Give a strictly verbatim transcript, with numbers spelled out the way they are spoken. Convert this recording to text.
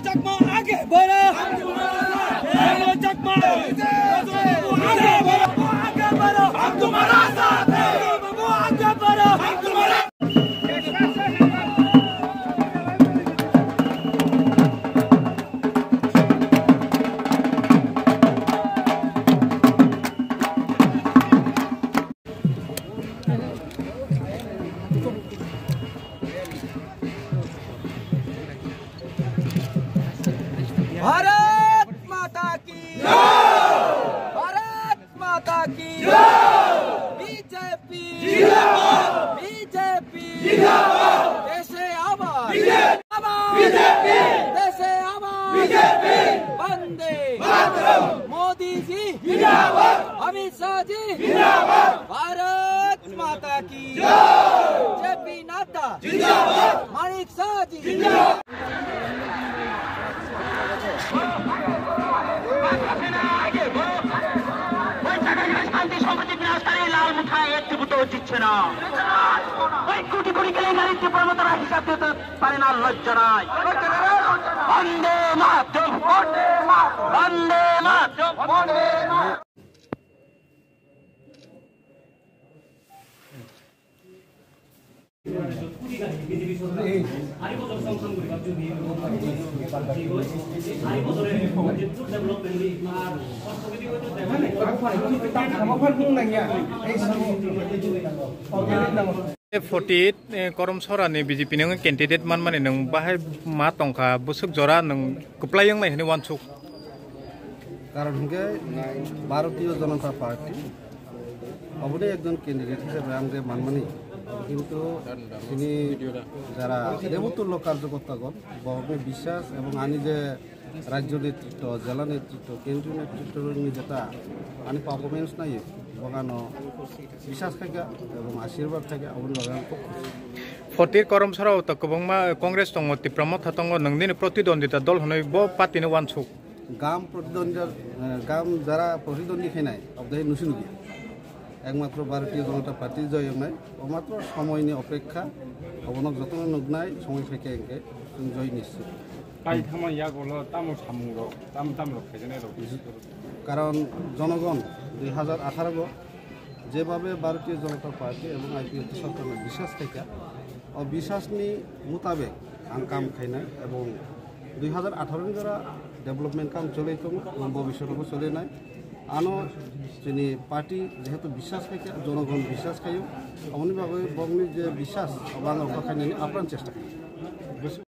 चकमा आगे बढ़ो। चकमा आगे बढ़ो, आगे बढ़ो। हम तुम्हारा साथ हैं। आगे बढ़ो। भारत माता की जय। भारत माता की जय। बीजेपी जिंदाबाद। बीजेपी जिंदाबाद। देशे आबाद। बीजेपी। आबाद। बीजेपी। देशे आबाद। बीजेपी। वंदे मातरम। मोदी जी जिंदाबाद। अमित शाह जी जिंदाबाद। भारत माता की जय। जेपी नड्डा जिंदाबाद। माणिक साहा जी जिंदाबाद। শান্তি সম্প্রীতি বিনাশকারী লাল মুঠা একটি ভোটও জিতছে না। ওই কোটি কোটি কেলেঙ্কারি ত্রিপুরা মতো তারা হিসাব দিতে পারে না, লজ্জা নাই। বন্দে মাতরম। বন্দে মাতরম। Forty eight, eh, Korom Sora ni B J P ni wngwi candidate manmani nwng bahai ma tongkha, bwswk jora nwng kwplai wngnai hwnwi uansuk? Karon hwnkhe Bharatiya Janata Party oboni ekjon candidate hisabe ang je manmani, kintu tini jara debotullo karjokortagon, borokni biswas ebong ani je rajyo netritto, jela netritto, kendriyo netritto ni jeta ani performance naiyo, bongano biswas khaikha ebong ashirbad khaikha, oboni bagwi ang khub khusi. Forty eight Korom Sora o to kwbangma Congress tongo, Tipra Motha tongo, nwng nini protidwandita dol hwnwi bo party no uansuk? Gam protidwandita, eh, gam jara protidwandi khainai, obodai nusi nukya. Ekmatro Bharatiya Janata Party joy wngnai, omatro somoini opekkha, obono jotono nuknai, somoi phaikha hwnkhe chwng joy nischit. Tai thangma yagulo tamo samungrok, tam tamrok khaijaknairok. Karon jonogon dui hajar atharo go jebabe Bharatiya Janata Party ebong I P F T sorkarno biswas khaikha, o biswasni mutabek ang kam khainai ebong dui hajar atharo ni jora development kam choli tongo, ebong bobiswt bo cholinai. Ano chini party jehetu biswas khaikha, jonogon biswas khaio, aboni bagwi bongni je biswas, obo ang rokha khainani apran chesta khaio.